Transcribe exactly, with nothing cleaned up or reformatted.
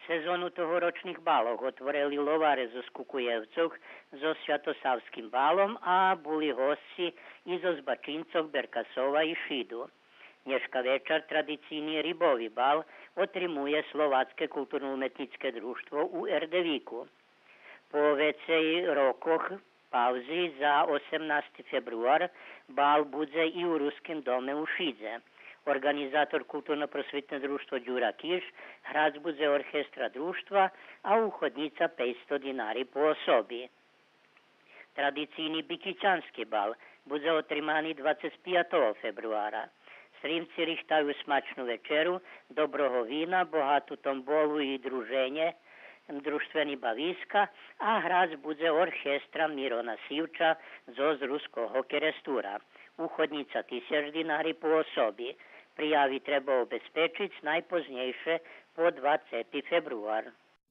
Сезону тогорочних балох отворели Ловаре зоз Кукуєвцох зоз Святосавским балом, а були госци и зоз Бачинцох, Беркасова и Шиду. Нєшка вечар традицийни Рибови бал отримує Словацке културно-уметнїцке дружтво у Ердевику. По вецей рокох паузи за осемнасти фебруар бал будзе и у Руским доме у Шидзе. Орґанизатор Културно-просвитне дружтво Дюра Киш, грац будзе оркестра дружтва, а уходнїца пейцсто динари по особи. Традицийни Бикичански бал будзе отримани двацец пиятого фебруара. Сримци рихтаю смачну вечеру, доброго вина, богату томболу и друженє, дружтвени бависка, а грац будзе оркестра Мирона Сивча зоз Руского Керестура. Уходнїца тисяч динари по особи. Прияви треба обезпечиц найпознєйше по двацети фебруар.